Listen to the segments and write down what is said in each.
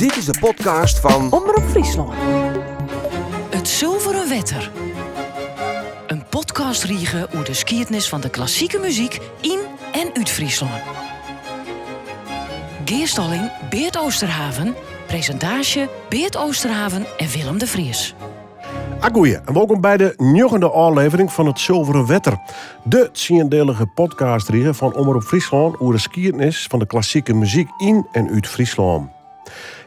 Dit is de podcast fan Omrop Fryslân. It Sulveren Wetter. In podcastrige oer de skiednis fan de klassike muzyk yn en út Fryslân. Gearstalling Beart Oosterhaven, presintaasje Beart Oosterhaven en Willem de Vries. Agoeie en wolkom by de njoggende ôflevering fan it Sulveren Wetter. De tsiendelige podcastrige fan Omrop Fryslân oer de skiednis fan de klassike muzyk yn en út Fryslân.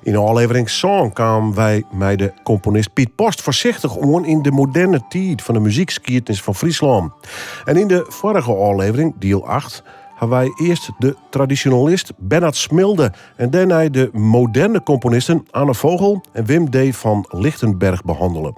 Yn ôflevering sân kamen wy mei de komponist Piet Post foarsichtich oan yn de moderne tiid fan de muzykskiednis fan Fryslân. En yn de foarige ôflevering, diel acht, ha wy earst de tradisjonalist Bernard Smilde en dêrnei de moderne komponisten Anne Vogel en Wim D. van Lichtenberg behannele.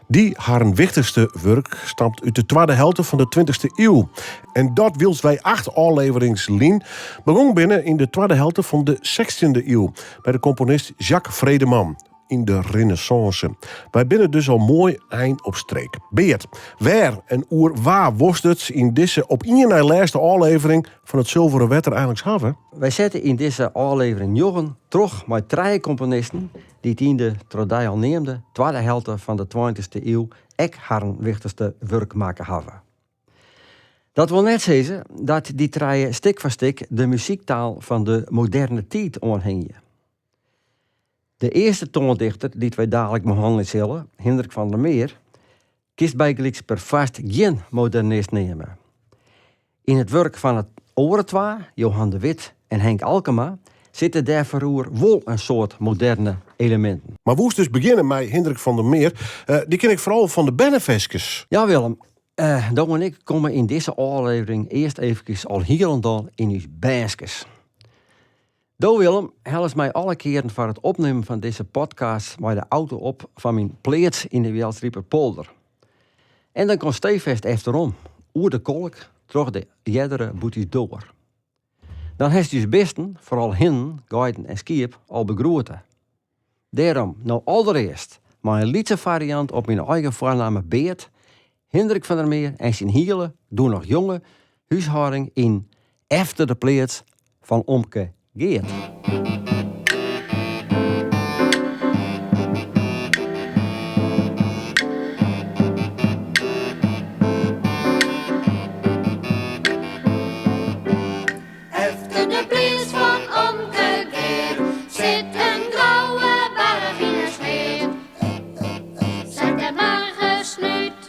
Dy harren wichtichste wurk stamt út de twadde helte fan de twintichste iuw. En dat wylst wy acht ôfleverings lyn begûn binne yn de twadde helte fan de sechstjinde iuw by de komponist Jacques Vredeman yn de Renêssânse. Wy binne dus al moai ein op streek. Beart, wêr en oer wa wolst it yn dizze op ien nei lêste ôflevering fan it Sulveren Wetter einliks hawwe? Wy sette yn dizze ôflevering njoggen troch mei trije komponisten dy't yn de, troch dy al neamde, twadde helte fan de tweintichste iuw ek harren wichtichste wurk makke hawwe. Dat wol net sizze dat dy trije stik foar stik de muzyktaal fan de moderne tiid oanhingje. De earste toandichter dy't wy dalik behannelje sille, Hindrik van der Meer, kinst bygelyks perfoarst gjin modernist neame. Yn it wurk fan de oare twa, Johan de Witt en Henk Alkema, sitte dêrfoaroer wol in soad moderne eleminten. Mar woest dus begjinne mei Hindrik van der Meer? Dy ken ik foaral fan de berneferskes. Ja Willem, do en ik komme yn dizze ôflevering earst eefkes al hielendal yn ús bernskes. Do Willem, hellest my alle kearen foar it opnimmen fan dizze podcast mei de auto op fan myn pleats yn de Wjelsriper polder. En dan komst steefêst efterom, oer de kolk, troch de eardere bûtendoar. Dan hast ús bisten, foaral hinnen, geiten en skiep, al begroete. Dêrom no alderearst, mei in lytse fariant op myn eigen foarnamme Beart, Hindrik van der Meer en syn hiele, doe noch jonge, húshâlding yn Efter de pleats fan omke Geart. Efter de pleats fan omke Geart sit in grauwe barch yn 'e sleat. Seit de bargesnút,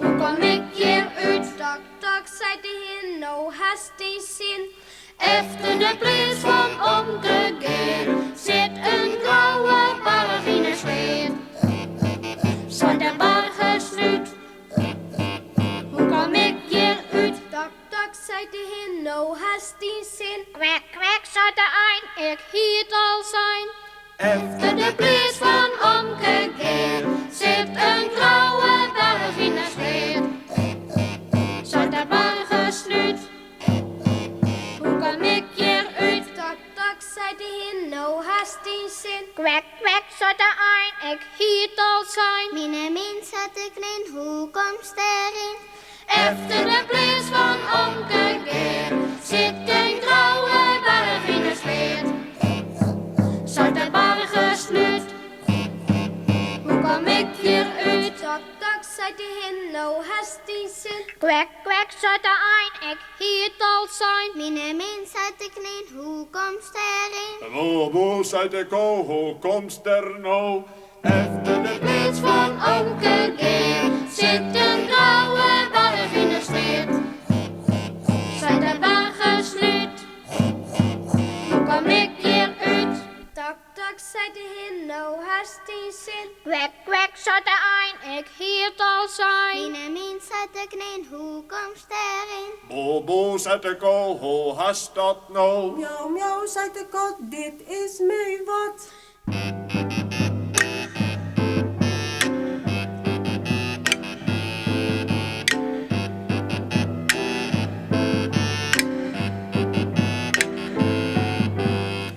Hoe kom ik hjir út? Tok, tok, seit de hin, no hast dyn sin. Efter de pleats fan omke Geart sit in grauwe barch yn 'e sleat. Seit de bargesnút, Hoe kom ik hjir út? Tok, tok, seit de hin, no hast dyn sin. Kwek, kwek, seit de ein, ik hie it al sein. Efter de pleats fan omke Geart sit in grauwe barch yn 'e sleat. Seit de bargesnút, Hoe kom ik hjir út? Tok, tok, seit de hin, no hast dyn sin. Kwek, kwek, seit de ein, ik hie it al sein. Minne min, seit de knyn, hoe komst deryn? Efter de pleats fan omke Geart sit in grauwe barch yn 'e sleat. Seit de bargesnút, Hoe kom ik hjir út? Tok, tok, seit de hin, no hast dyn sin. Kwek, kwek, seit de ein, ik hie it al sein. Minne min, seit de knyn, hoe komst deryn? Boe, boe, seit de ko, hoe komst der no? Efter de pleats fan omke Geart sit in grauwe barch yn 'e sleat. Seit de bargesnút, Hoe kom ik hjir út? Tok, tok, seit de hin, no hast dyn sin. Kwek, kwek, seit de ein, ik hie it al sein. Minne min, seit de knyn, hoe komst deryn? Boe, boe, seit de ko, hoe hast dat no? Miauw, miauw, seit de kat, dit is my wat.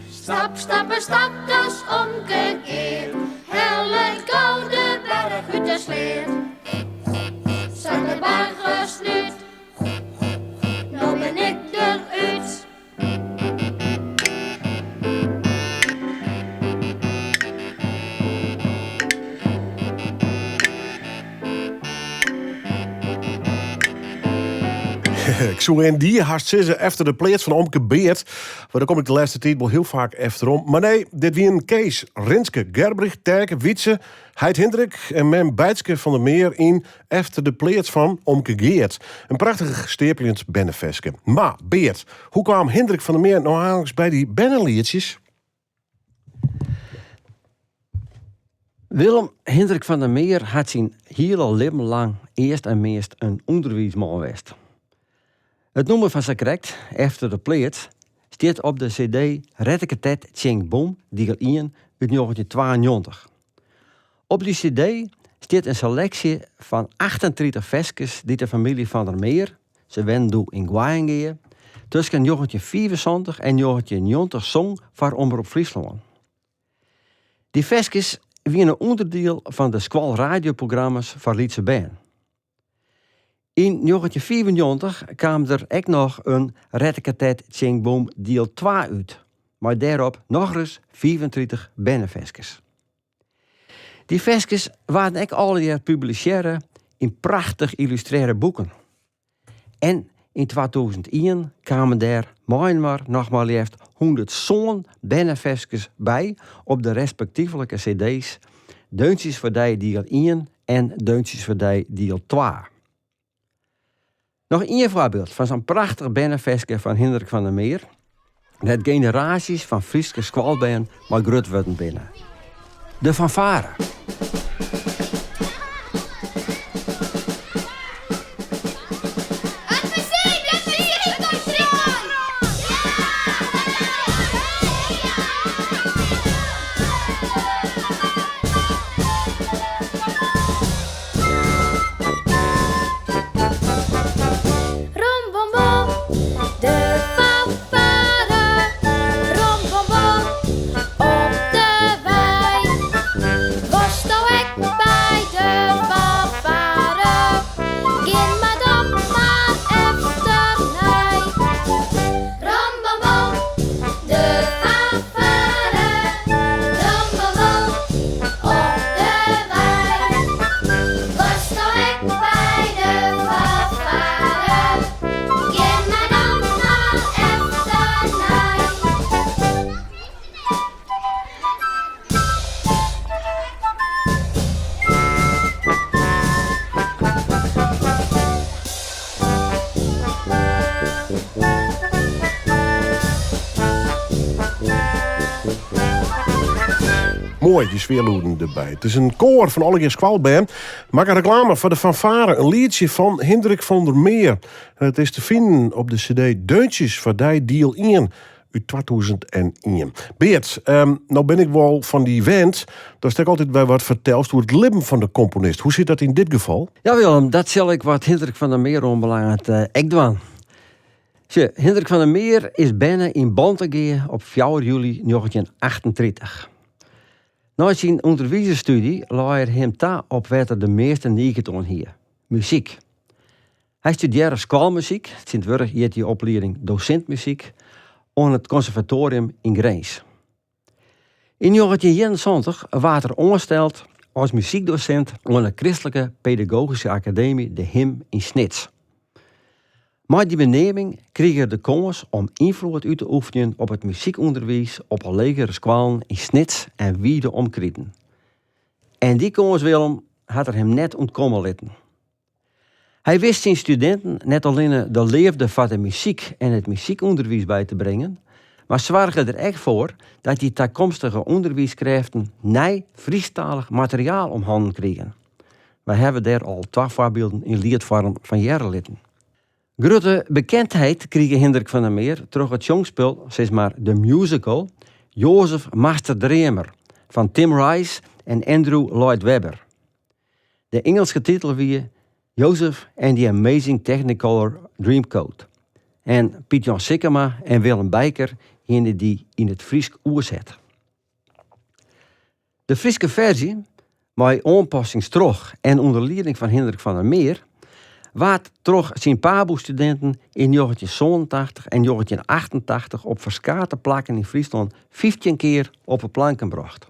Stap, stappe, stap, dat is omke Geart. Hellet gau de barch út de sleat. Seit de bargesnút, No bin ik der út. Ik soe yndie hast sizze efter de pleats fan omke Beert. Mar dêr kom ik de lêste tiid wol hiel faak efterom. Mar nee, dit wienen Kees, Rinske, Gerbrich, Terke, Wietse, heit Hindrik en mem Beitske van der Meer yn Efter de pleats fan omke Geert. In prachtich steapeljend berneferske. Mar Beert, hoe kaam Hindrik van der Meer no einliks by dy bernelietsjes? Willem Hindrik van der Meer hat syn hiele libben lang earst en meast in ûnderwiisman west. It nûmer fan sakrekt, Efter de pleats, stiet op de CD Retteketet Tsjink Bom diel ien út njoggentjintwaennjoggentich. Op dy CD stiet in seleksje fan 38 ferskes dy't de famylje Van der Meer, se wennen doe yn Goaiïngea, tusken njoggentjinhûndertfiifensantich en njoggentjinhûndertnjoggentich song foar Omrop Fryslân. Dy ferskes wiene ûnderdiel fan de skoalradioprogramma's foar lytse bern. Yn njoggentjinhûndertfiifennjoggentich kaam der ek noch in Retteketet Tsjink Bom diel twa út, mei dêrop nochris 35 berneferskes. Dy ferskes waarden ek allegear publisearre yn prachtich yllustrearre boeken. En yn 2001 kamen dêr mei-inoar noch mar leafst 107 berneferskes by op de respektyflike cd's Deuntsjes foar dy diel ien en Deuntsjes foar dy diel twa. Noch ien foarbyld fan sa'n prachtich berneferske fan Hindrik van der Meer, dêr't generaasjes fan Fryske skoalbern mei grut wurden binne. De fanfare. Rom bom bom, de fanfare. Rom bom bom, op de wei. Wolsto ek by de fanfare? Gean my dan mar efternei. Rom bom bom, de fanfare. Rom bom bom, op de wei. Wolsto ek by de fanfare? Gean my dan mar efternei. Moai, dy sfearlûden derby. It is in koar fan allegear skoalbern. Makke reklame foar de fanfare, in lietsje fan Hindrik van der Meer. En it is te finen op de CD Deuntjes foar dy diel 1 út 2001. Beert, um, no bin ik wol fan dy wend datst ek altyd wer wat fertelst oer it libben fan de komponist. Hoe sit dat yn dit gefal? Ja Willem, dat sil ik wat Hindrik van der Meer oanbelanget eh, ek dwaan. Sjoch, Hindrik van der Meer is berne yn Bantegea op 4 july 1938. Nei syn ûnderwizersstúdzje lei er him ta op wêr't er de measte niget oan hie, muzyk. Hy studearre skoalmuzyk, tsjintwurdich hjit dy oplieding dosint muzyk, oan it konservatoarium yn Grins. Yn 1971 waard er oansteld as muzykdosint oan de Kristlike Pedagogyske Akademy De Him yn Snits. Mei dy beneaming krige er de kâns om ynfloed út te oefenjen op it muzykûnderwiis op 'e legere skoallen yn Snits en wide omkriten. En dy kâns, Willem, hat er him net ûntkomme litten. Hy wist syn studinten net allinne de leafde foar de muzyk en it muzykûnderwiis by te bringen, mar soarge der ek foar dat dy takomstige ûnderwiiskrêften nij Frysktalich materiaal om hannen krigen. Wy hawwe dêr al twa foarbylden yn lietfoarm fan hearre litten. Grutte bekendheid krige Hindrik van der Meer troch it sjongspul, sis mar de musical, Jozef Master Dreamer fan Tim Rice en Andrew Lloyd Webber. De Ingelske titel wie Joseph and the Amazing Technicolor Dreamcoat en Piet Jan Sikkema en Willem Bijker hiene dy yn it Frysk oerset. De Fryske ferzje, mei oanpassings troch en ûnder lieding fan Hindrik van der Meer, waard troch syn Pabo-studinten yn 1987 en 1988 op ferskate plakken yn Fryslân 15 kear op 'e planken brocht.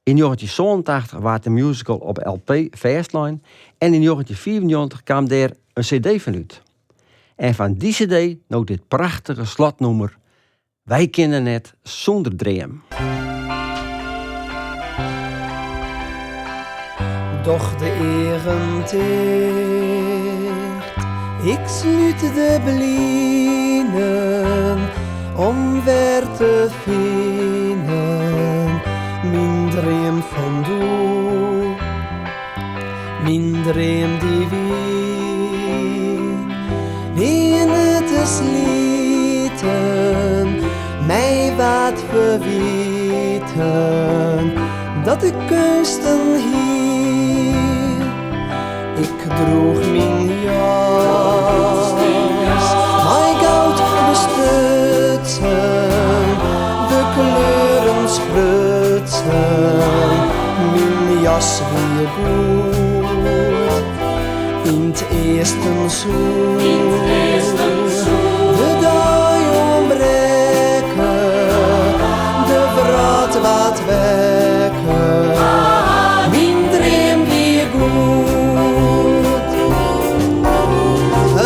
Yn 1987 waard de musical op LP fêstlein en yn 1995 kaam dêr in CD fan út. En fan dy CD no dit prachtige slotnûmer Wy kinne net sûnder dream. Doch de eagen ticht, ik slút de blinen om wer te finen myn dream fan doe, myn dream dy wie nearne te sliten, my waard ferwiten dat ik keunsten hie. Ik droech myn jas mei goud bestutsen, de kleuren sprutsen, myn jas wie goed yn 't easten soe de dei oanbrekke, de wrâld waard wekker, myn dream wie goed.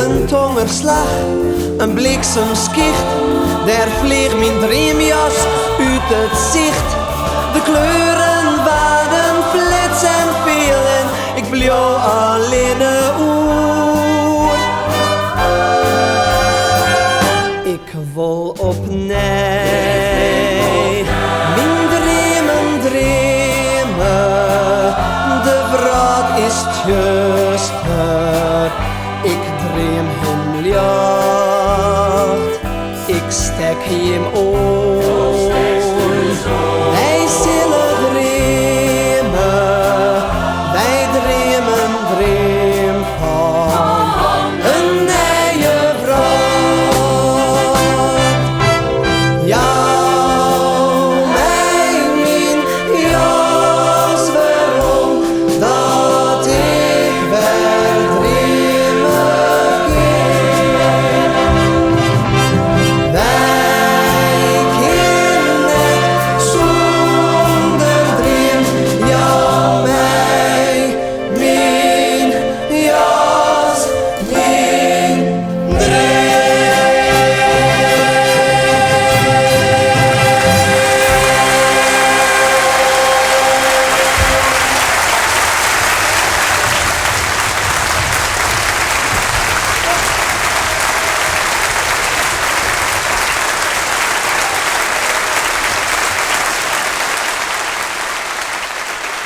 In tongerslach, in bliksemskicht, dêr fleach myn dreamjas út it sicht. De kleuren waarden flits en feal en ik bleau allinne oer. Ik wol opnij myn dreamen dreame, de wrâld is tsjuster, ik dream him ljocht, ik stek jim oan. Wy sille dreame, wy dreame in dream fan in nije wrâld. Jou my myn jas werom, dat ik wer dreame kin. Wy kinne net sûnder dream, jou my myn jas, myn dream.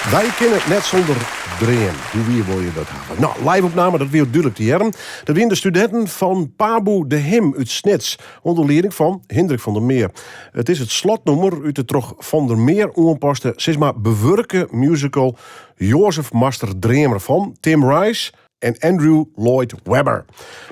Wy kinne net sûnder dream. Hoe wier wolle je dat hawwe? No, live-opname, dat wie dúdlik te hearren. Dat wiene de studinten fan Pabo de Him út Snits, ûnder lieding fan Hindrik van der Meer. It is it slotnûmer út de troch Van der Meer oanpaste, sis mar bewurke musical Jozef Master Dreamer fan Tim Rice en Andrew Lloyd Webber.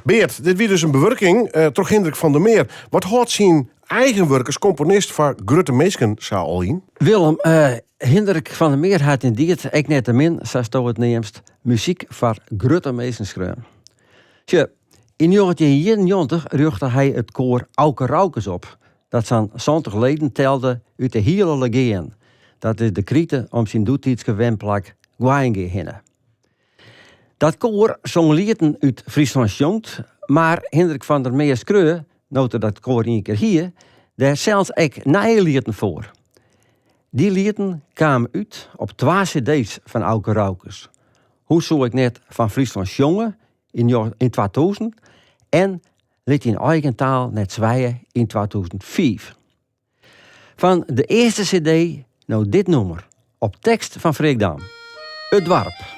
Beart, dit wie dus in bewurking eh, troch Hindrik van der Meer. Wat hâldt syn eigen wurk as komponist foar grutte minsken sa al yn? Willem, eh, Hindrik van der Meer hat yndied ek net te min, sa'tsto it neamst, muzyk foar grutte minsken skreaun. Sjoch, yn 1991 rjochte hy it koar Auke Raukes op, dat sa'n 70 leden telde út de hiele Legeaën. Dat is de krite om syn doetiidske wenplak Goaiïngea hinne. Dat koar song lieten út Fryslân Sjongt, mar Hindrik van der Meer skreau, no't er dat koar ien kear hie, dêr sels ek nije lieten foar. Dy lieten kamen út op twa cd's fan Auke Raukes, Hoe soe ik net fan Fryslân sjonge yn 2000 en Lit dyn eigen taal net swije yn 2005. Fan de earste CD no dit nûmer, op tekst fan Freek Dam, It Doarp.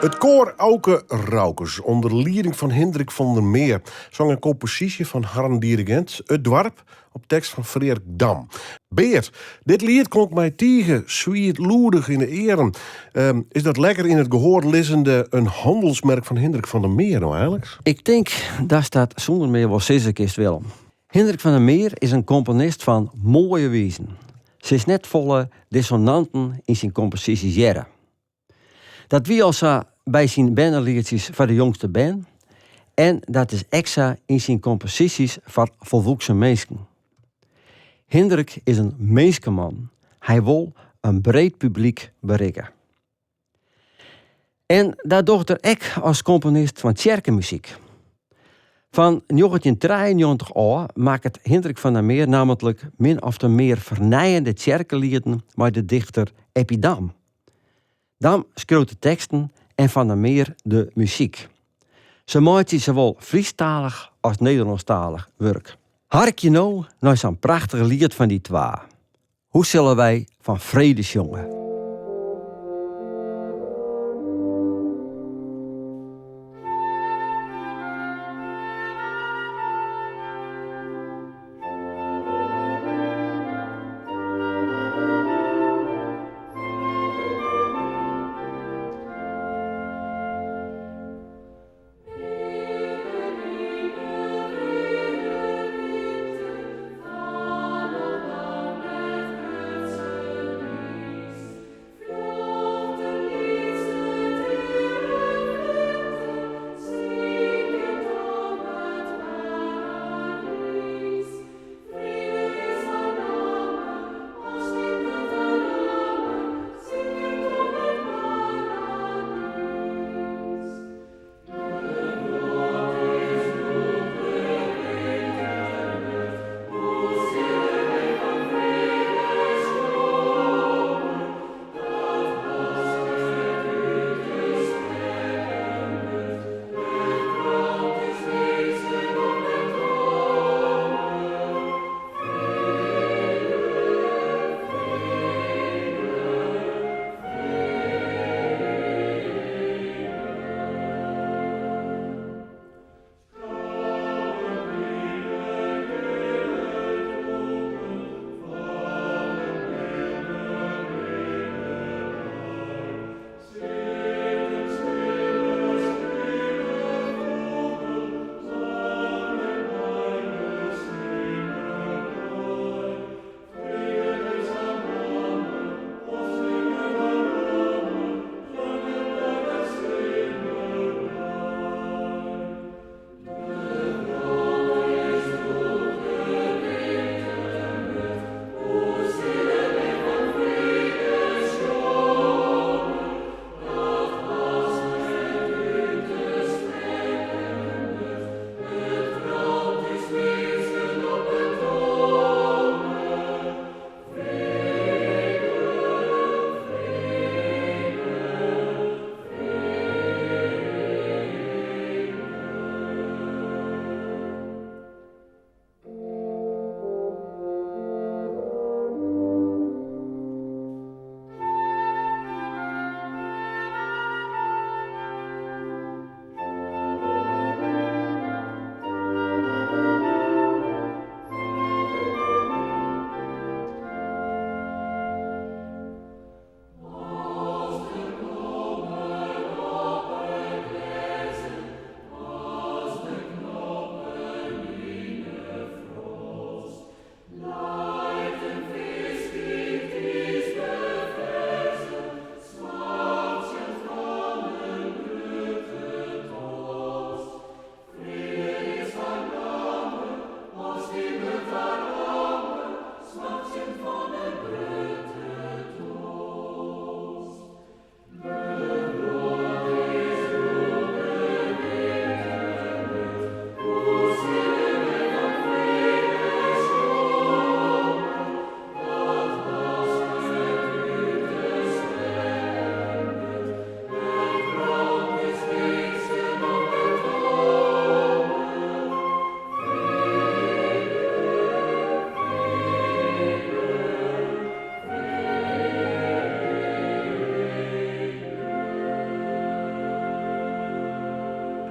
It koar Auke Raukes, ûnder lieding fan Hindrik van der Meer, song in komposysje fan harren dirigint It Doarp op tekst fan Freark Dam. Beart, dit liet klonk my tige swietlûdich yn de earen. Is dat lekker yn it gehoar lizzende in hannelsmerk fan Hindrik van der Meer no eigenliks? Ik tink datst dat sûnder mear wol sizze kinst, Willem. Hindrik van der Meer is in komponist fan moaie wizen. Silst net folle dissonanten yn syn komposysjes hearre. Dat wie al sa by syn bernelietsjes foar de jongste bern en dat is ek sa yn syn komposysjes foar folwoeksen minsken. Hindrik is in minskeman, hy wol in breed publyk berikke. En dat docht er ek as komponist fan tsjerkemuzyk. Fan 1993 ôf makket Hindrik van der Meer nammentlik min ofte mear fernijende tsjerkelieten mei de dichter Eppie Dam. Dam skriuwt de teksten en Van der Meer de muzyk. Se meitsje sawol Frysktalich as Nederlânsktalich wurk. Harkje no nei sa'n prachtich liet fan dy twa. Hoe sille wy fan frede sjonge?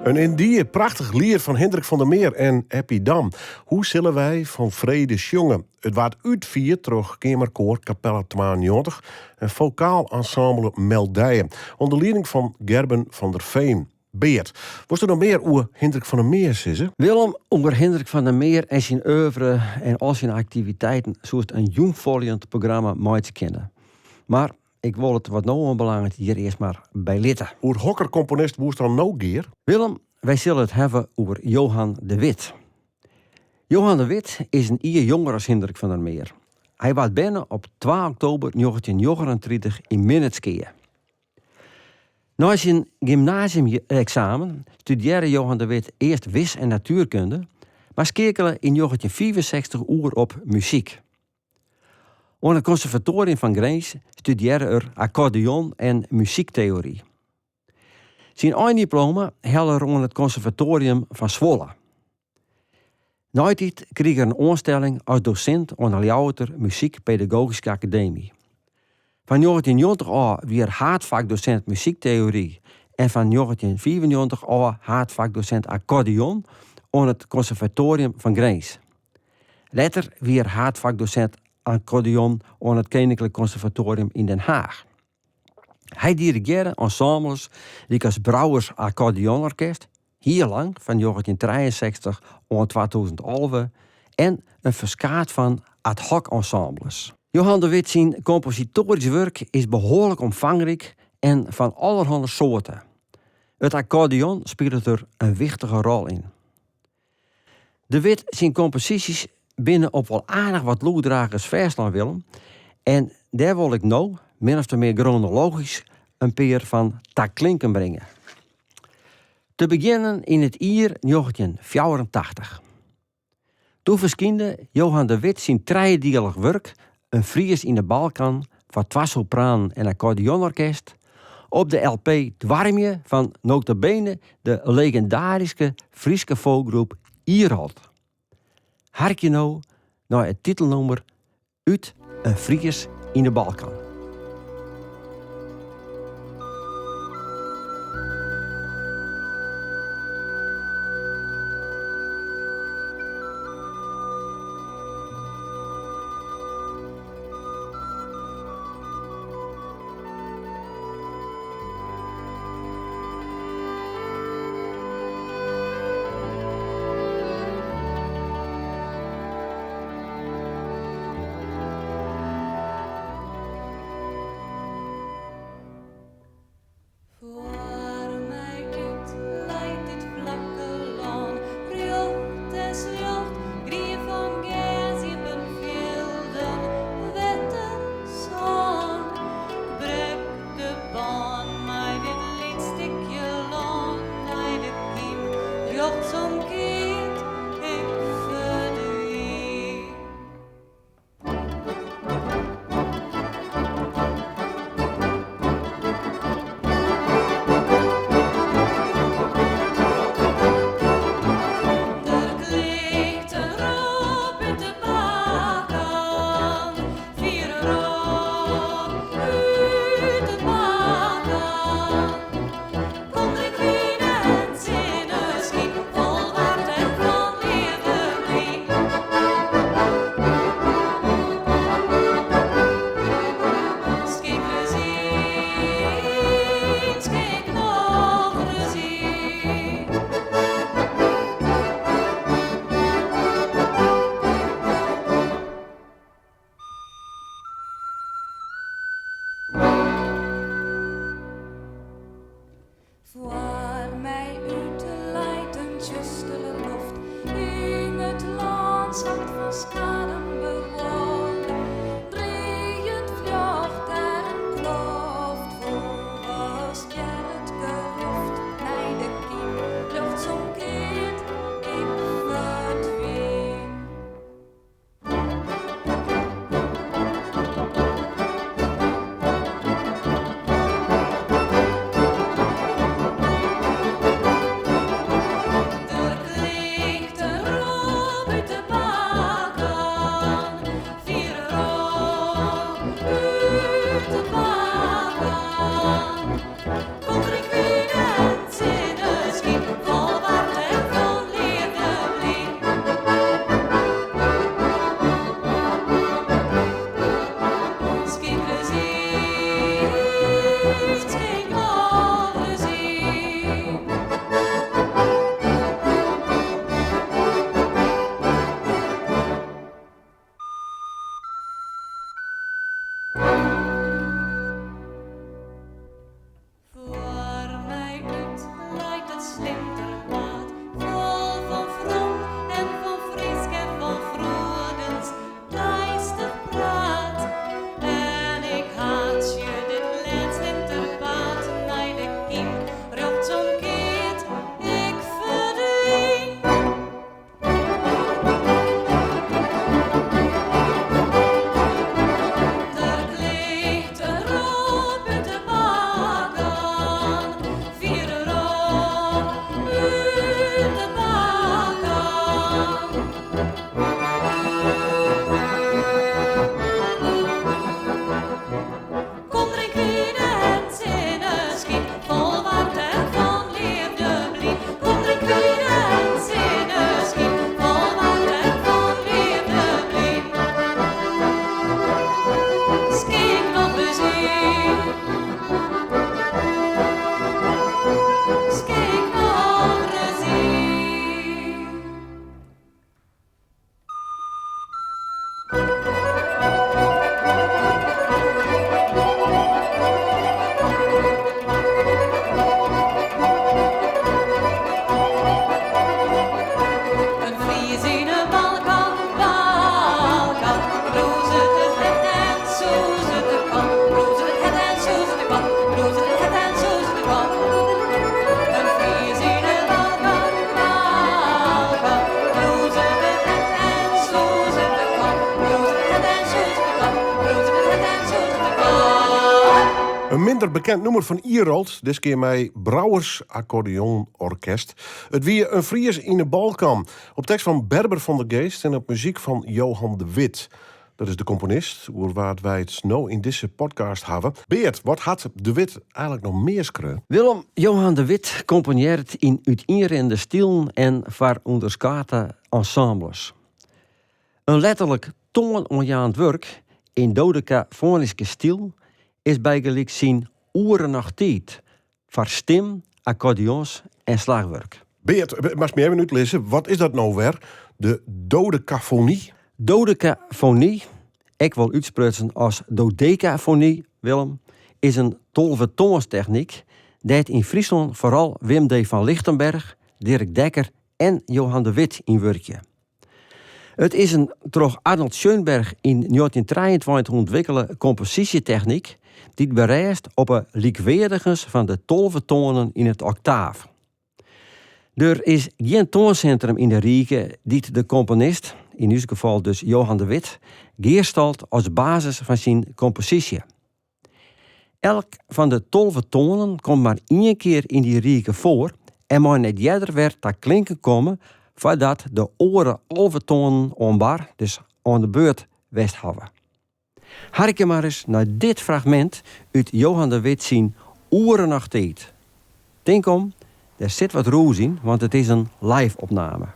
In yndie prachtich liet fan Hindrik van der Meer en Eppie Dam. Hoe sille wy fan frede sjonge? It waard útfierd troch Keamerkoar Capella 92 en Vokaal Ensemble Meldije, ûnder lieding fan Gerben van der Veen. Beart, wolsto noch mear oer Hindrik van der Meer sizze? Willem, oer Hindrik van der Meer en syn oeuvre en al syn aktiviteiten soest in jûnfoljend programma meitsje kinne. Mar ik wol it wat no oanbelanget hjir earst mar by litte. Oer hokker komponist woest dan no gear? Willem, wy sille it hawwe oer Johan de Witt. Johan de Witt is in jier jonger as Hindrik van der Meer. Hy waard berne op twa oktober njoggentjin njoggenentritich yn Minnertsgea. Nei syn gymnasiumeksamen studearre Johan de Witt earst wis en natuerkunde, mar skeakele yn njoggentjin fiifensechstich oer op muzyk. Oan it konservatoarium fan Grins studearre er akkordeon en muzykteory. Syn eindiploma helle er oan it konservatoarium fan Zwolle. Neitiid krige er in oanstelling as dosint oan de Ljouwerter Muzykpedagogyske Akademy. Fan njoggentjin njoggentich ôf wie er haadfakdosint muzykteory en fan njoggentjin fiifennjoggentich ôf haadfakdosint akkordeon oan it Konservatoarium fan Grins. Letter wie er haadfakdosint akkordeon oan it Keninklik Konservatoarium yn Den Haach. Hy dirigearre ensembles lykas Brouwers Accordeonorkest, hiel lang, fan njoggentjin trijeensechstich oant twatûzen alve, en in ferskaat fan ad hoc ensembles. Johan de Witt syn kompositoarysk wurk is behoarlik omfangryk en fan allerhanne soarten. It akkordeon spilet der in wichtige rol yn. De Witt syn komposysjes binne op wol aardich wat lûddragers fêstlein, Willem, en dêr wol ik no, min of mear gronologysk, in pear fan ta klinken bringe. Te begjinnen yn it jier njoggentjin fjouwerentachtich. Doe ferskynde Johan de Witt syn trijedielich wurk In Fries yn de Balkan foar twa sopranen en akkordeonorkest op de LP Doarmje fan nota bene de legindaryske Fryske folkgroep Irolt. Harkje no nei it titelnûmer út In Fries yn de Balkan. In minder bekend nûmer fan Irolt, diskear mei Brouwers Accordeonorkest. It wie In Fries yn 'e Balkan, op tekst fan Berber van der Geest en op muzyk fan Johan de Witt. Dat is de komponist oer wa't wy it no yn dizze podcast hawwe. Beart, wat hat De Witt eigenlik noch mear skreaun? Willem, Johan de Witt komponearret yn útienrinnende stilen en foar ûnderskate ensembles. In letterlik toanoanjaand wurk yn dodekafoanyske styl is bygelyks syn Oere noch tiid foar stim, akkordeons en slachwurk. Beart, moatst my even útlizze, wat is dat no wer, de dodekafony? Dodekafony, ek wol útsprutsen as dodekafony, Willem, is in tolvetoanstechnyk dêr't yn Fryslân foaral Wim D. van Ligtenberg, Dirk Dekker en Johan de Witt yn wurkje. It is in troch Arnold Schönberg yn njoggentjintrijeentweintich ûntwikkele komposysjetechnyk dy't berêst op 'e lykweardigens fan de 12 toanen yn it oktaaf. Der is gjin toansintrum yn de rige dy't de komponist, yn ús gefal dus Johan de Witt, gearstalt as basis fan syn komposysje. Elk fan de 12 toanen komt mar ien kear yn dy rige foar en mei net earder wer ta klinken komme foardat de oare 11 toanen oan bar, dus oan de beurt, west hawwe. Harkje mar ris nei dit fragmint út Johan de Witt syn Oere noch tiid. Tink om, der sit wat rûs yn, want it is in live-opname.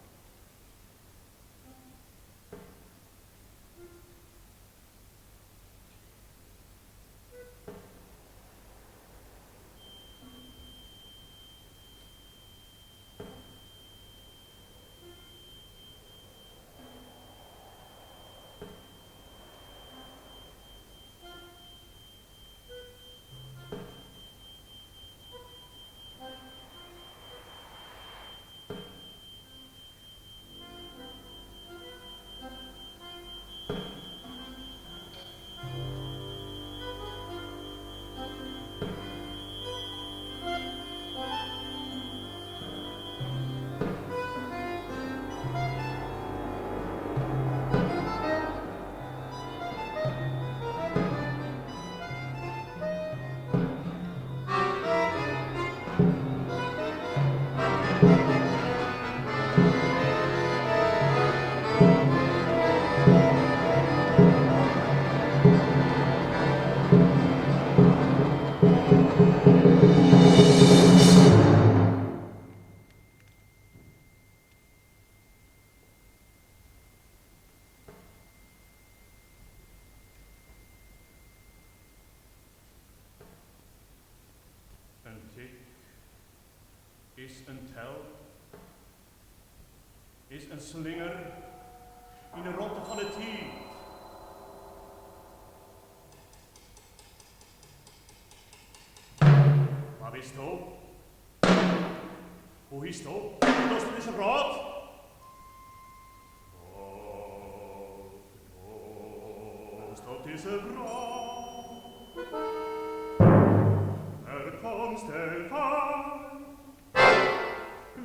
In tik is in tel, is in slinger yn 'e romte fan 'e tiid. Wa bisto? Hoe hietsto? Wat dochst yn dizze wrâld? Wat dochst op dizze wrâld? Wêr komst do wei?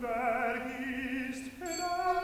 Wêr giest hinne?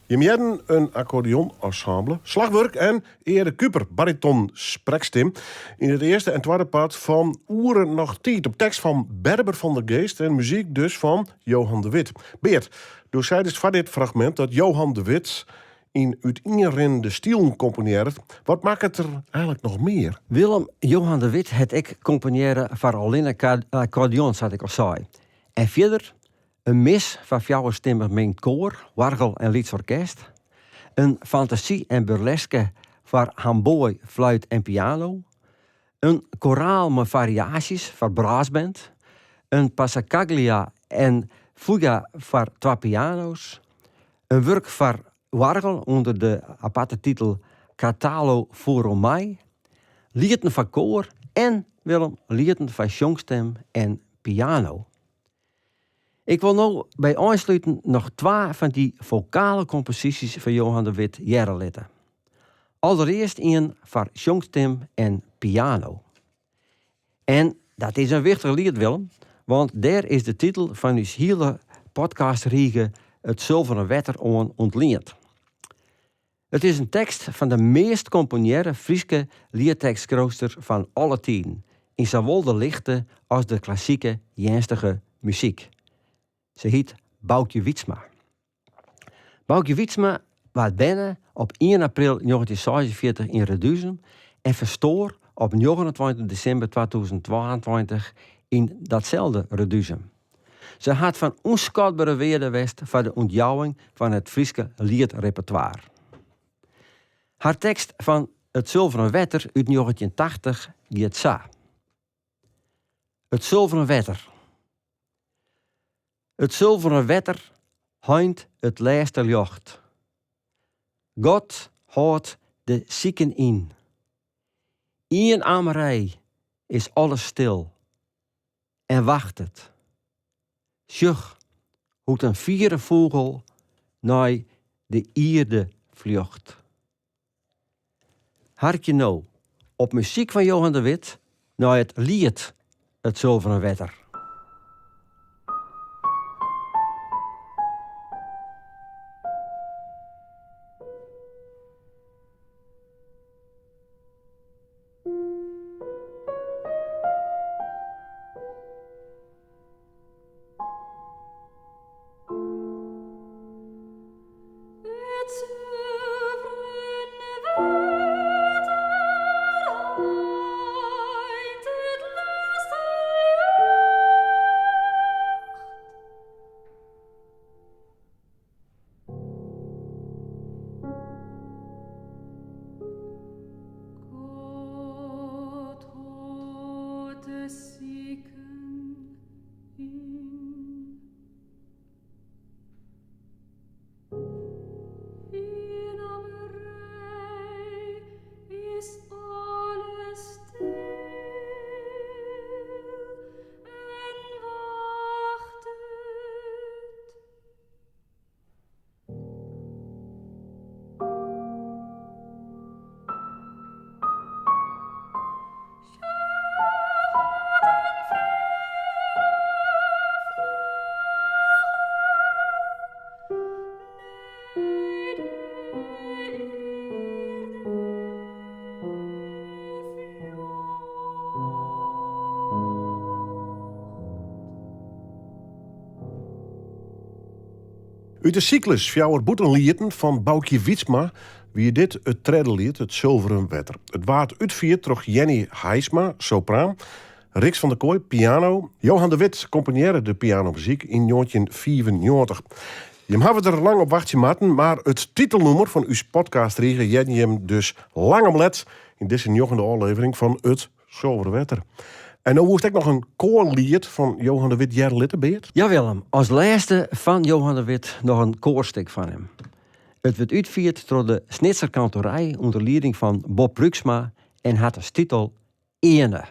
Jim hearden in akkordeonensemble, slachwurk en Eare Kuper, bariton sprekstim, yn it earste en twadde part fan Oere noch tiid op tekst fan Berber van der Geest en muzyk dus fan Johan de Witt. Beart, do seidest foar dit fragmint dat Johan de Witt yn útienrinnende stilen komponearret. Wat makket er eigenlik noch mear? Willem, Johan de Witt hat ek komponearre foar allinne akkordeon, sa't ik al sei. En fierder in mis foar fjouwerstimmich mingd koar, oargel en lyts orkest, in fantasy en burleske foar hamboai, fluit en piano, in koraal mei fariaasjes foar brassband, in passacaglia en fuga foar twa piano's, in wurk foar oargel ûnder de aparte titel Catalo Foro Mei, lieten foar koar en, Willem, lieten foar sjongstim en piano. Ik wol no by ôfsluten noch twa fan dy fokale komposysjes fan Johan de Witt hearre litte. Alderearst ien foar sjongstim en piano. En dat is in wichtich liet, Willem, want dêr is de titel fan ús hiele podcastrige It Sulveren Wetter oan ûntliend. It is in tekst fan de meast komponearre Fryske liettekstskriuwster fan alle tiden, yn sawol de lichte as de klassike earnstige muzyk. Se hyt Baukje Wytsma. Baukje Wytsma waard berne op ien april njoggentjinhûndertseisenfjirtich yn Reduzum en ferstoar op njoggenentweintich desimber twatûzen twaentweintich yn datselde Reduzum. Se hat fan ûnskatbere wearde west foar de ûntjouwing fan it Fryske lietrepertoire. Har tekst fan It Sulveren Wetter út njoggentjinhûnderttachtich giet sa: It sulveren wetter. It sulveren wetter heint it lêste ljocht. God hâldt de siken yn. Ien amerij is alles stil. En wachtet. Sjoch hoe't in fiere fûgel nei de ierde fljocht. Harkje no op muzyk fan Johan de Witt nei it liet It Sulveren Wetter. It sulveren wetter heint it lêste ljocht. God hâldt de siken yn. Ien amerij is alles stil en wachtet. Ut de syklus Fjouwer Bûtenlieten fan Baukje Wytsma wie dit it tredde liet, It Sulveren Wetter. It waard útfierd troch Jenny Haisma, sopraan, Rixt van der Kooij, piano. Johan de Witt komponearre de pianomuzyk yn njoggentjinhûndertfiifennjoggentich. Jim hawwe der lang op wachtsje moatten, mar it titelnûmer fan ús podcastrige hearden jim dus lang om let yn dizze njoggende ôflevering fan It Sulveren Wetter. En no woest ek noch in koarliet fan Johan de Witt hearre litte, Beart? Ja Willem, as lêste fan Johan de Witt noch in koarstik fan him. It wurdt útfierd troch de Snitser Kantorij ûnder lieding fan Bob Pruiksma en hat as titel Earne.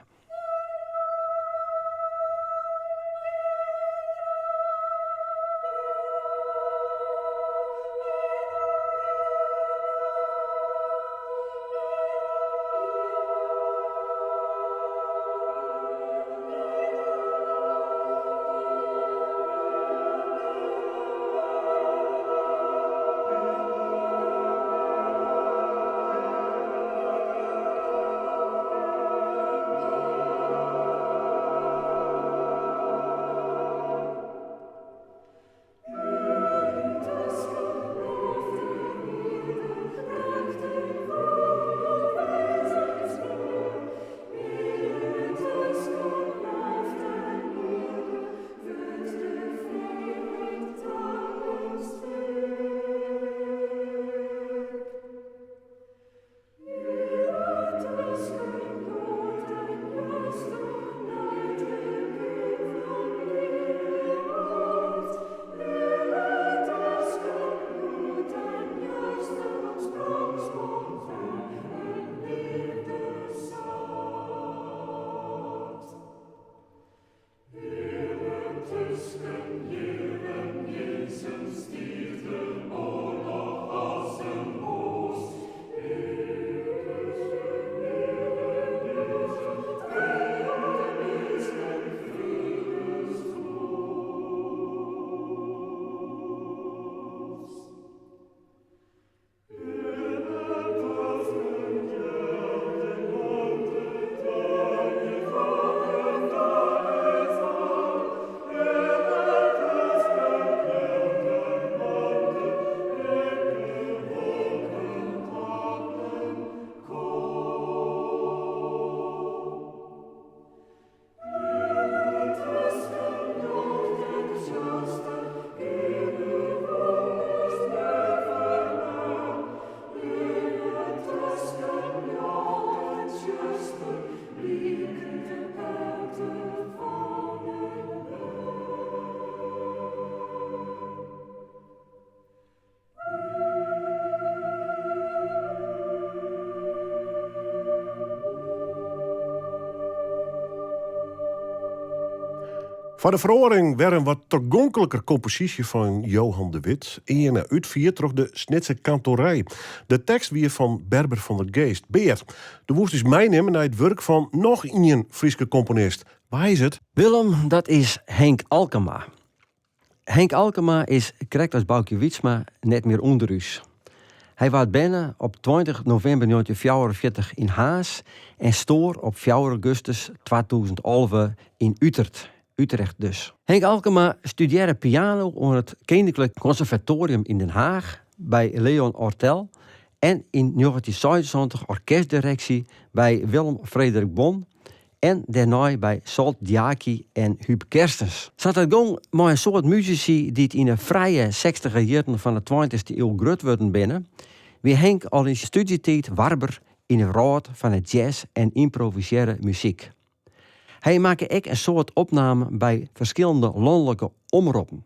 Foar de feroaring wer in wat tagonkliker komposysje fan Johan de Witt, earne útfierd troch de Snitser Kantorij. De tekst wie fan Berber van der Geest. Beart, do woest ús meinimme nei it wurk fan noch ien Fryske komponist. Wa is it? Willem, dat is Henk Alkema. Henk Alkema is, krekt as Baukje Wytsma, net mear ûnder ús. Hy waard berne op 20 novimber 1944 yn Harns en stoar op 4 augustus 2011 yn Utert, Utrecht dus. Henk Alkema studearre piano oan it Keninklik Konservatoarium yn Den Haach by Leon Ortel en yn 1976 orkestdireksje by Willem Frederik Bonn en dêrnei by Zsolt Deáky en Huub Kerstens. Sa't dat gong mei in soad musisy dy't yn 'e frije sechstiger jierren fan 'e tweintichste iuw grut wurden binne, wie Henk al yn syn stúdzjetiid warber yn 'e wrâld fan 'e jazz en ymprovisearre muzyk. Hy makke ek in soad opnamen by ferskillende lanlike omroppen.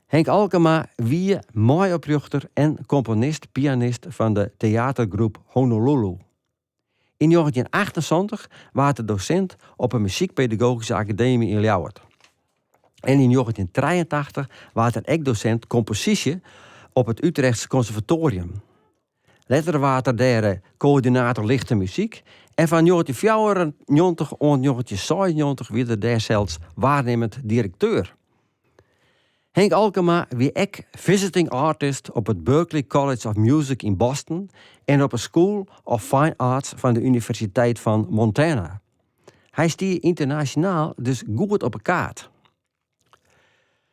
Henk Alkema wie mei-oprjochter en komponist-pianist fan de teatergroep Honolulu. Yn 1978 waard er dosint op 'e Muzykpedagogyske Akademy yn Ljouwert. En yn 1983 waard er ek dosint komposysje op it Utrechtse Konservatoarium. Letter waard er dêr koördinator lichte muzyk en fan 1994 oant 1996 wie er dêr sels waarnimmend direkteur. Henk Alkema wie ek visiting artist op it Berklee College of Music yn Boston en op 'e School of Fine Arts fan de Universiteit fan Montana. Hy stie ynternasjonaal dus goed op 'e kaart.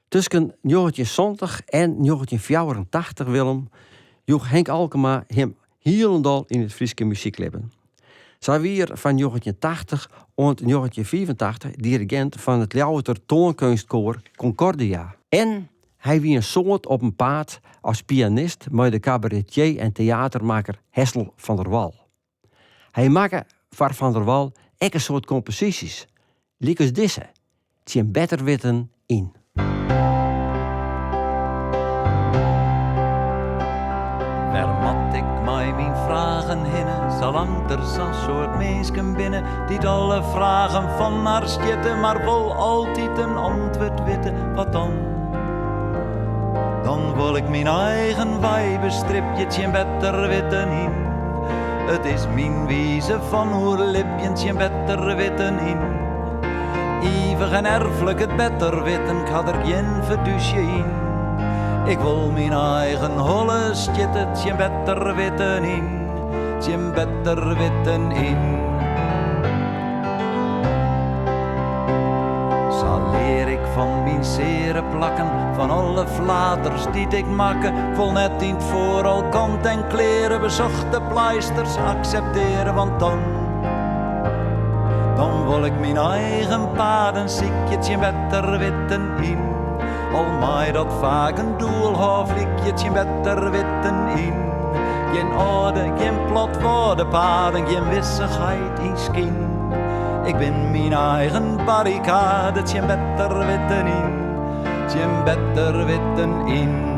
Tusken 1970 en 1984, Willem, joech Henk Alkema him hielendal yn it Fryske muzyklibben. Sa wie er fan 1980 oant 1985 dirigint fan it Ljouwerter toankeunstkoar Concordia. En hy wie in soad op 'en paad as pianist mei de kabaretier en teatermakker Hessel van der Wal. Hy makke foar Van der Wal ek in soad komposysjes, lykas dizze, Tsjin better witten yn. Wêr moat ik mei myn fragen hinne, salang't der sa'n soad minsken binne dy't alle fragen fan har stjitte, mar wol altyd in antwurd witte, wat dan? Dan wol ik myn eigen wei bestribje tsjin better witten yn. It is myn wize fan oerlibjen tsjin better witten yn. Ivich en erflik it better witten, 'k ha der gjin fedúsje yn. Ik wol myn eigen holle stjitte tsjin better witten yn, tsjin better witten yn. Sa lear ik fan myn seare plakken, fan alle flaters dy't ik makke. 'k Wol net yn 't foar al kant en kleare besochte pleisters aksepteare, want dan, dan wol ik myn eigen paden sykje tsjin better witten yn. Al mei dat faak in doelhôf lykje tsjin better witten yn. Gjin âlde, gjin platwâde paden, gjin wissichheid yn skyn. Ik bin myn eigen barrikade tsjin better witten yn, tsjin better witten yn.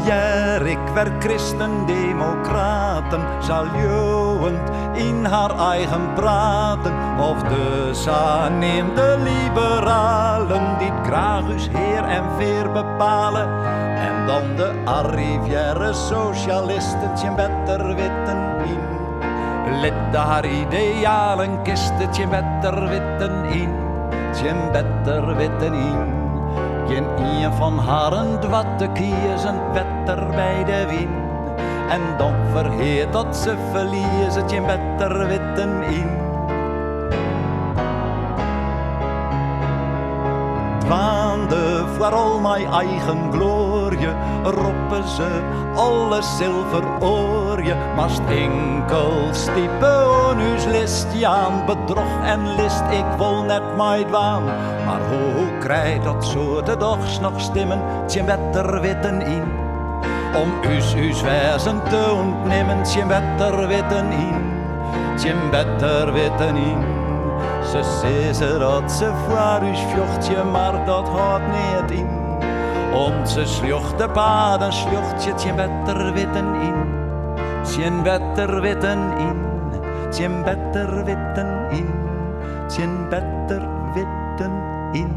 Hear ik wer kristendemokraten sa leauwend yn har eigen praten, of de saneamde liberalen dy't graach ús hear en fear bepale, en dan de arrivearre sosjalisten tsjin better witten yn. Litte har idealen kiste tsjin better witten yn, tsjin better witten yn. Gjin ien fan harren doart te kiezen wetter by de wyn. En dan ferheart dat se ferlieze tsjin better witten yn. Dwaande foar al mei eigen gloarje, roppe se alle sil feroarje. Moatst inkeld stipe oan ús list jaan, bedroch en list, ik wol net meidwaan. Mar hoe krijt dat soarte dochs noch stimmen tsjin better witten yn? Om ús ús wêzen te ûntnimmen tsjin better witten yn, tsjin better witten yn. Se sizze dat se foar ús fjochtsje, mar dat hâldt neat yn. Om't se sljochte paden sljochtsje tsjin better witten yn, tsjin better witten yn, Tsjin better witten yn, tsjin better witten yn.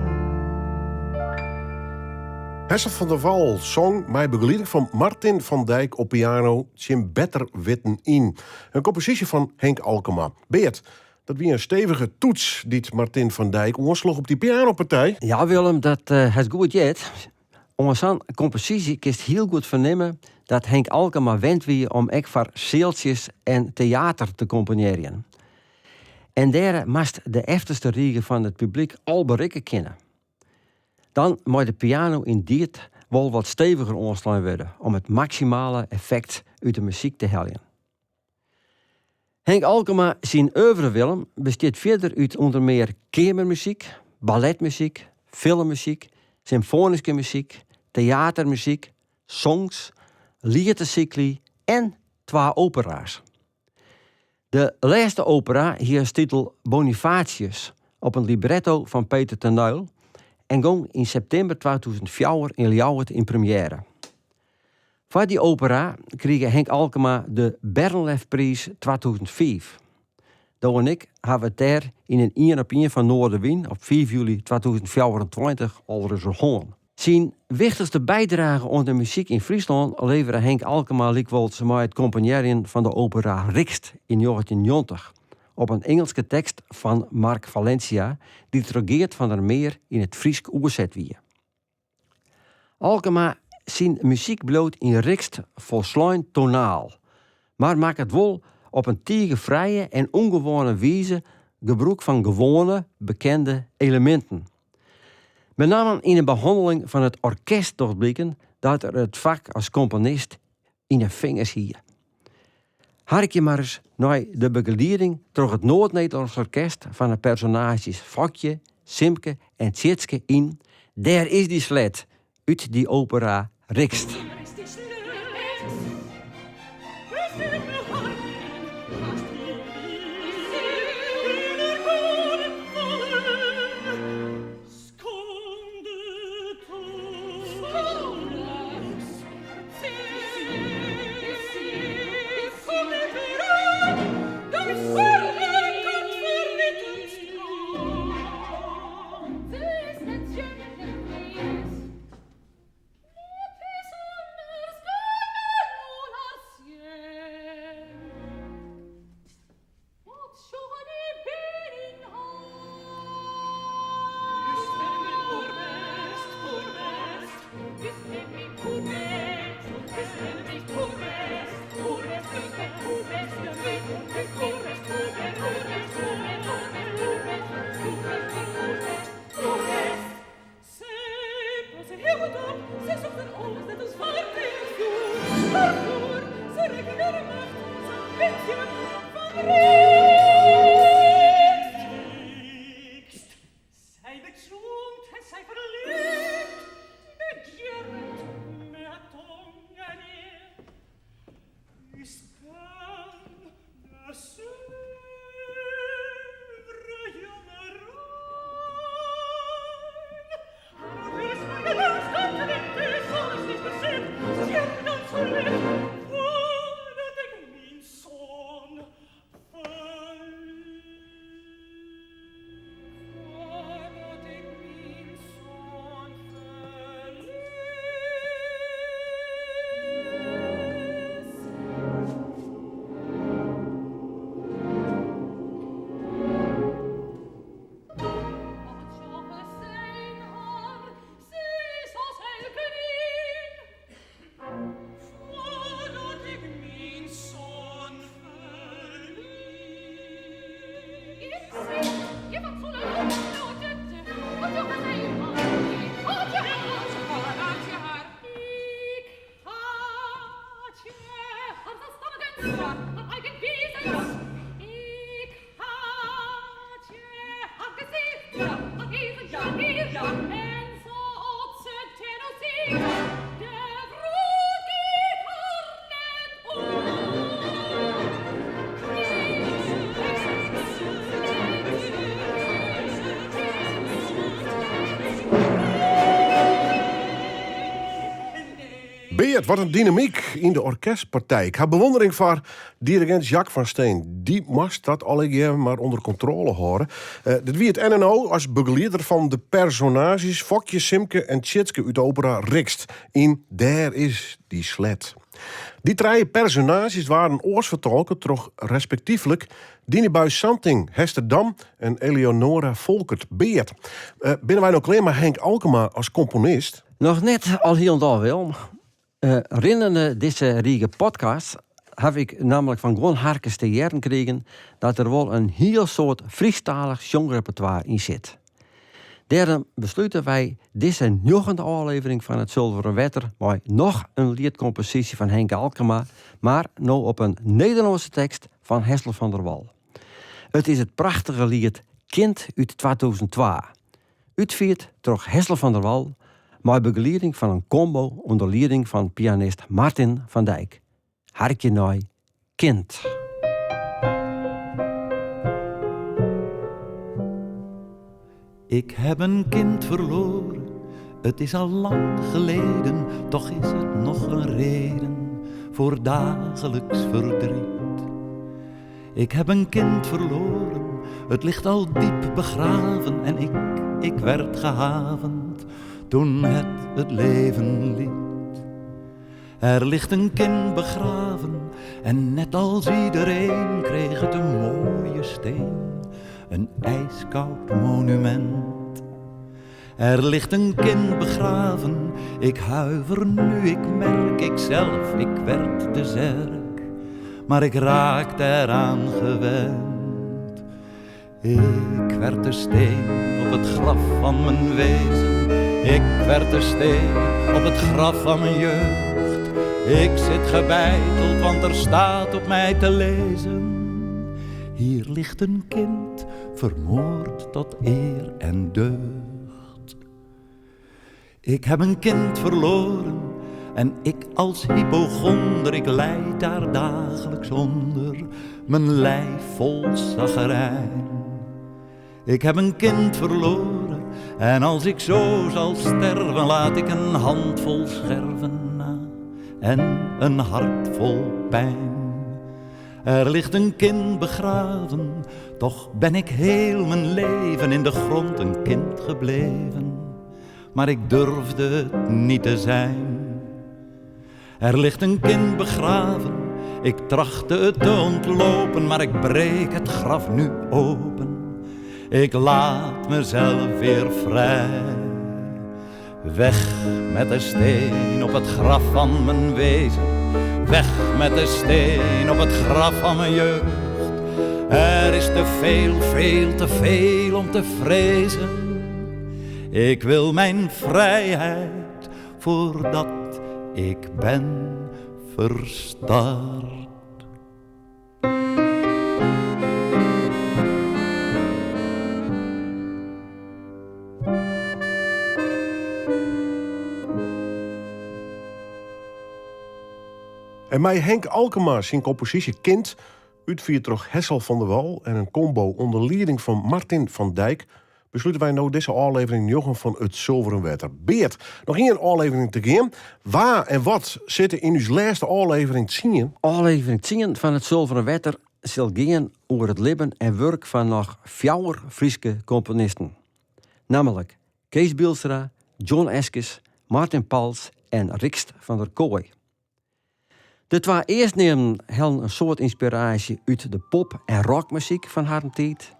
Hessel van der Wal song mei begelieding fan Martin van Dijk op piano Tsjin better witten yn. In komposysje fan Henk Alkema. Beart, dat wie in stevige toets dy't Martin van Dijk oansloech op dy pianopartij. Ja Willem, dat hast goed heard. Oan sa'n komposysje kinst hiel goed fernimme dat Henk Alkema wend wie om ek foar sealtsjes en teater te komponearjen. En dêr moast de efterste rige fan it publyk al berikke kinne. Dan mei de piano yndied wol wat steviger oanslein wurde om it maksimale effekt út de muzyk te heljen. Henk Alkema syn oeuvre Willem bestiet fierder út ûnder mear keamermuzyk, balletmuzyk, filmmuzyk, symfoanyske muzyk, teatermuzyk, songs, lietesykly en twa opera's. De lêste opera hie as titel Bonifatius op in libretto fan Peter ten Nuyl en gong yn septimber 2004 yn Ljouwert yn premjêre. Foar dy opera krige Henk Alkema de Bernlefpriis 2005. Do en ik hawwe it dêr yn in ien op ien fan Noardewyn op 5 july 2024 al ris oer hân. Syn wichtichste bydrage oan de muzyk yn Fryslân levere Henk Alkema lykwols mei it komponearjen fan de opera Rixt yn 1990 op in Ingelske tekst fan Mark Valencia dy't troch Geart van der Meer yn it Frysk oerset wie. Alkema syn muzyk bliuwt yn Rixt folslein tonaal, mar makket wol op in tige frije en ûngewoane wize gebrûk fan gewoane, bekende eleminten. Benammen yn 'e behanneling fan it orkest docht bliken dat er it fak as komponist yn 'e fingers hie. Harkje mar ris nei de begelieding troch it Noard-Nederlânsk Orkest fan 'e personaazjes Fokje, Simke en Tjitske yn Dêr is dy slet út dy opera Rixt. Beert, wat in dynamyk yn de orkestpartij. Ik ha bewondering foar dirigint Jacques van Steen. Dy moast dat allegear mar ûnder kontrôle hâlde. Dit wie it NNO as begelieder fan de personaazjes Fokje, Simke en Tjitske út de opera Rixt yn Dêr is dy slet. Dy trije personaazjes waarden oars fertolke troch respektyflik Dini Buis Santing, Hester Dam en Eleonora Folkert. Beert, binne wy no klear mei Henk Alkema as komponist? Noch net alhielendal, Willem. Rinnende dizze rige podcasts haw ik nammentlik fan guon harkers te hearren krigen dat der wol in hiel soad Frysktalich sjongrepertoire yn sit. Dêrom beslute wy dizze njoggende ôflevering fan It Sulveren Wetter mei noch in lietkomposysje fan Henk Alkema, mar no op in Nederlânske tekst fan Hessel van der Wal. It is it prachtige liet Kind út 2002, útfierd troch Hessel van der Wal mei begelieding fan in kombo ûnder lieding fan pianist Martin van Dijk. Harkje nei Kind. Ik heb een kind verloren, het is al lang geleden, toch is het nog een reden voor dagelijks verdriet. Ik heb een kind verloren, het ligt al diep begraven en ik, ik werd gehavend toen het het leven liet. Er ligt een kind begraven en net als iedereen kreeg het een mooie steen, een ijskoud monument. Er ligt een kind begraven, ik huiver nu, ik merk ikzelf, ik werd de zerk, maar ik raakte eraan gewend. Ik werd de steen op het graf van mijn wezen, ik werd de steen op het graf van mijn jeugd. Ik zit gebeiteld, want er staat op mij te lezen. Hier ligt een kind, vermoord tot eer en deugd. Ik heb een kind verloren en ik als hypochonder, ik lijd daar dagelijks onder, mijn lijf vol zagrijn. Ik heb een kind verloren en als ik zo zal sterven, laat ik een handvol scherven na en een hart vol pijn. Er ligt een kind begraven, toch ben ik heel mijn leven in de grond een kind gebleven. Maar ik durfde het niet te zijn. Er ligt een kind begraven, ik trachtte het te ontlopen, maar ik breek het graf nu open. Ik laat mezelf weer vrij. Weg met de steen op het graf van mijn wezen. Weg met de steen op het graf van mijn jeugd. Er is te veel, veel te veel om te vrezen. Ik wil mijn vrijheid voordat ik ben verstard. En mei Henk Alkema syn komposysje Kind, útfierd troch Hessel van der Wal en in kombo ûnder lieding fan Martin van Dijk, beslute wy no dizze ôflevering njoggen fan It Sulveren Wetter. Beert, noch ien ôflevering te gean. Wa en wat sitte yn ús lêste ôflevering tsien? Ôflevering tsien fan It Sulveren Wetter sil gean oer it libben en wurk fan noch fjouwer Fryske komponisten. Nammentlik Kees Bylstra, John Eskes, Martin Palts en Rixt van der Kooij. De twa earstneamden hellen in soad ynspiraasje út de pop en rockmuzyk fan harren tiid.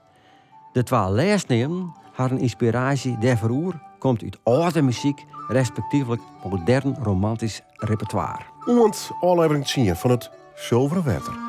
De twa lêstneamden harren ynspiraasje dêrfoar komt út âlde muzyk, respektyflik modern romantysk repertoire. Oant ôflevering tsien fan It Sulveren Wetter.